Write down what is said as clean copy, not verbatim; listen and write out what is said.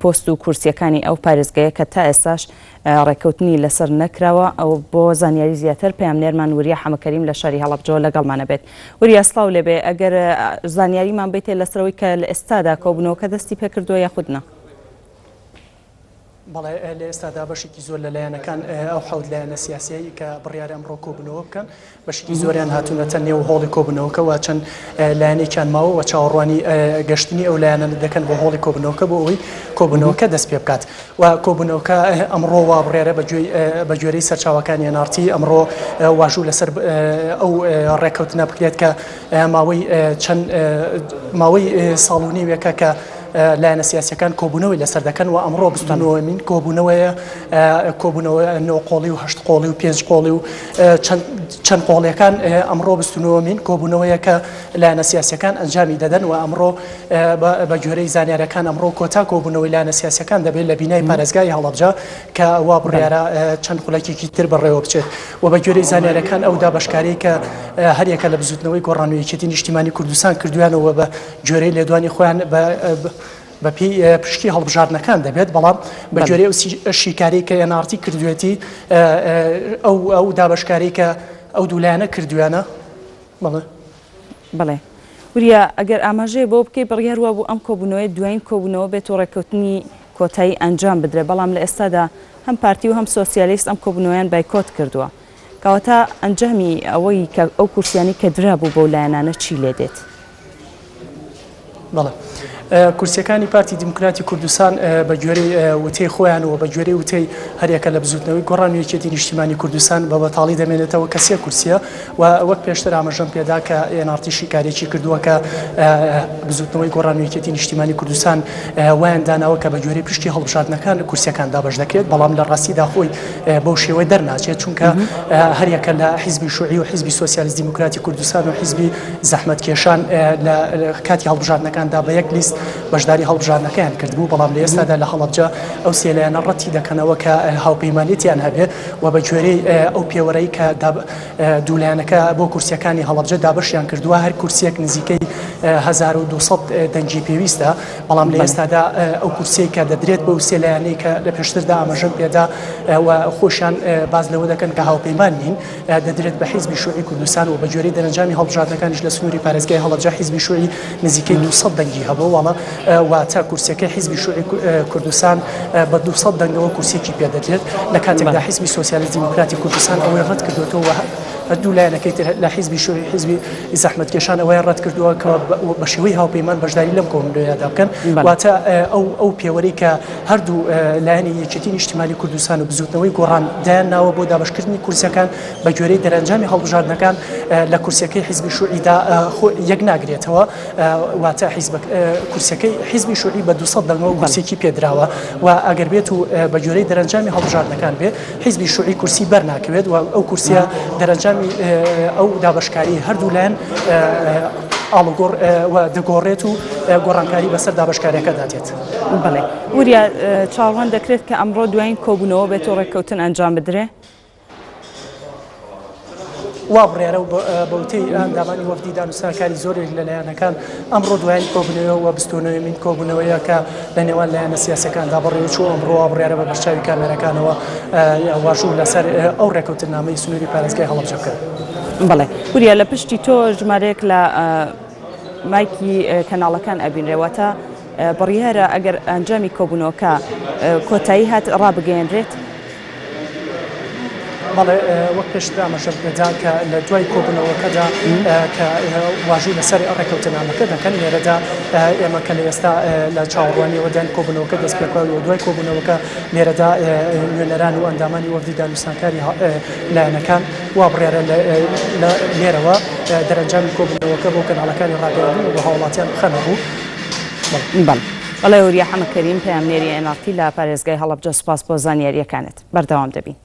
پۆست و کورسیەکانی ئەو پارێزگایە کە تا ئێستاش ڕێککەوتنی لەسەر نەکراوە. ئەو بۆ زانیاری زیاتر پەیامنێرمان وریا حەمەکەریم لە شاری هەڵەبجەوە لەگەڵمانە بێت. وریا سڵاو لێبێ ئەگەر زانیاریمان بیتێ لەسەرەوەی کە لە ئێستادا کۆبوونەوەکە دەستی پێکردووە یاخود نا؟ بەڵێ لە ئێستادا بەشێکی زۆر لە لایەنەکان ئەو حەوت لایەنە سیاسیەی کە بڕیارە ئەمڕۆ کۆبوونەوە بکەن بەشێکی زۆریان هاتوونەتە نێو هۆڵی کۆبوونەوەکە و چەند لایەنێکیان ماوە و چاوەڕوانی گەشتنی ئەو لایەنە دەکەن بۆ هۆڵی کۆبوونەوەکە بۆ ئەوەی کۆبوونەوەکە دەست پێ بکات و کۆبوونەوەکە ئەمڕۆ وا بڕیارە بە گوێرەی سەرچاوەکانی NRT ئەمڕۆ واژوو لەسەر ئەو ڕێککەوتنە بکرێت کە ماوەی چەند ماوەی ساڵ و نیوێکە کە لایەنە سیاسیەکان کۆبوونەوەی لەسەر دەکەن و ئەمڕۆ بیستونۆمین کۆبوونەوەیە کۆبوونەوە نۆ قۆڵی و هەشت قۆڵی و پێنج قۆڵی و چەند قۆڵیەکان ئەمڕۆ بیستونۆمین کۆبوونەوەیە کە لایەنە سیاسیەکان ئەنجامی دەدەن و ئەمڕۆ بە گوێرەی زانیارەکان ئەمڕۆ کۆتا کۆبوونەوەی لایەنە سیاسیەکان دەبێت لە بینای پارێزگای هەڵەبجە کە وا بڕیارە چەند خولەکێکی تر بەڕێوە بچێت و بە گوێرەی زانیارەکان ئەو دابەشکاری کە هەریەکە لە بزوتنەوەی گۆڕان و یەکێتی نیشتیمانی کوردستان کردویانەوە بە گوێرەی لێدوانی خۆیان بە بەپێی پشکی هەڵبژاردنەکان دەبێت، بەڵام بە گوێرەی ئەو شیکاری کە NRT کردوێتی ئەو ئەو دابەشکاری کە ئەو دوو لایەنە کردویانە بەڵێ. بەڵێ وریا ئەگەر ئاماژەیە بۆ بکەی بڕیار وابوو ئەم کۆبوونەوەیە دوایین کۆبوونەوە بێت و ڕێککەوتنی کۆتایی ئەنجام بدرێت بەڵام لە ئێستادا هەم پارتی و هەم سۆسیالیست ئەم کۆبوونەوەیان بایکۆت کردووە کەواتە ئەنجامی ئەوەی کە ئەو کورسیانەی کە درابوو بەو لایەنانە چی لێ دێت؟ بەڵێ. کورسیەکانی پارتی دیموکراتی کوردستان بە گوێرەی وتەی خۆیان و بە گوێرەی وتەی هەریەکە لە بزوتنەوەی گۆڕان و یەکێتی نیشتیمانی کوردستان بە بەتاڵی دەمێنێتەوە کە سێ کورسیە و وەک پێشتر ئاماژەم پێدا کە NRT شیکارێکی کردووە کە بزوتنەوەی گۆڕان و یەکێتی نیشتیمانی کوردستان وایان داناوە کە بە گوێرەی پشتی هەڵبژاردنەکان کورسیەکان دابەش دەکرێت بەڵام لە ڕاستیدا خۆی بەو شێوەی دەرناچێت چونکە هەریەکە لە حیزبی شوعی و حیزبی سۆسیالیست دیموکراتی کوردستان و حیزبی زەحمەتکێشان لە کاتی هەڵبژاردنەکاندا بە یەک لیست بەشداری هەڵبژاردنەکەیان کردبوو، بەڵام لە ئێستادا لە هەڵەبجە ئەو سێ لایەنە ڕەتی دەکەنەوە کە هاوپەیمانێتیان هەبێ و بە گوێرەی ئەو پێوەرەی کە دوو لایەنەکە بۆ کورسیەکانی هەڵەبجە دابەشیان کردووە هەر کورسیەک نزیکەی 1200 دەنگی پێویستە، بەڵام لە ئێستادا ئەو کورسیەی کە دەدرێت بەو سێ لایەنەی کە لە پێشتردا ئاماژەم پێدا و خۆشیان باس لەوە دەکەن کە هاوپەیمان نین دەدرێت بە حیزبی شوعی کوردستان و بە گوێرەی دەرەنجامی هەڵبژاردنەکانیش لە سنووری پارێزگای هەڵەبجە حیزبی شوعی نزیکەی 200 دەنگی هەبوو وەڵا واتە کورسیەکەی حیزبی شوعی کوردستان بە 200 دەنگەوە کورسیەکی پێدەدرێت لە کاتێکدا حیزبی سۆسیالیست دیموکراتی کوردستان ئەوەی ڕەت کردوێتەوە هەردوو لایەنەکەی تر لە حیزبی شوعی حیزبی زەحمەتکێشان ئەوەیان ڕەت کردووە کە بە شێوەی هاوپەیمان بەشداری لەم کۆنگرەیەدا بکەن واتە ئەو ئەو پێوەرەی کە هەردوو لایەنی یەکێتی نیشتیمانی کوردستان و بزوتنەوەی گۆڕان دایان ناوە بۆ دابەشکردنی کورسیەکان بە گوێرەی دەرەنجامی هەڵبژاردنەکان لە کورسیەکەی حیزبی شوعیدا یەک ناگرێتەوە واتە حیزب کورسیەکەی حیزبی شوعی بە 200 دەنگەوە کورسێکی پێدراوە و ئەگەر بێت و بە گوێرەی دەرەنجامی هەڵبژاردنەکان بێ حیزبی شوعی کورسی بەرناکەوێت و ئەو کورسیە دەرەنجامی ئەو دابەشکاری هەردوو لایەن ئاڵوگۆڕ و دەگۆڕێت و گۆڕانکاری بەسەر دابەشکاریەکەدا دێت. بەڵێ وریا، چاوەڕوان دەکرێت کە ئەمڕۆ دوایین کۆبوونەوە بێت و ڕێککەوتن ئەنجام بدرێ؟ وا بڕیارە و بە وتەی ئەندامانی وەفدی دانوستانکاری زۆرێک لە لایەنەکان ئەمڕۆ دوایین کۆبوونەوە و بیستونۆیەمین کۆبوونەوەیە کە لە نێوان لایەنە سیاسەکاندا بەڕێوەچوو ئەمڕۆ وا بڕیارە بە بەرچاوی کامێرەکانەوە واژوو لەسەر ئەو ڕێککەوتننامەی سنووری پارێزگای هەڵەبجە بکەن. بەڵێ وریا، لە پشتی تۆ ژمارەیەک لە مایکی کەناڵەکان ئەبینرێ واتە بڕیارە ئەگەر ئەنجامی کۆبوونەوەکە کۆتایی هات ڕابگەیەنرێت؟ بەڵێ وەک پێشتر ئاماژەم پێدا کە لە دوای کۆبوونەوەکەدا کە واژوو لەسەر ڕێککەوتنامەکە دەکەن لێرەدا ئێمە کە لە ئێستا لە چاوەڕوانیەوەدان کۆبوونەوەکە دەست پێ بکات و دوای کۆبوونەوەکە لێرەدا نوێنەران و ئەندامانی وەفدی دانوستانکاری لایەنەکان وا بڕیارە لە لێرەوە دەرەنجامی کۆبوونەوەکە بۆ کەناڵەکانی ڕاگەیاندن و بۆ هاوڵاتیان بخەنە ڕوو. بەڵێ. بەڵێ وریا حەمە کەریم پەیامنێری ئێن ئاڕ تی لە پارێزگای هەڵەبجە سوپاس بۆ زانیارییەکانت. بەردەوام دەبین.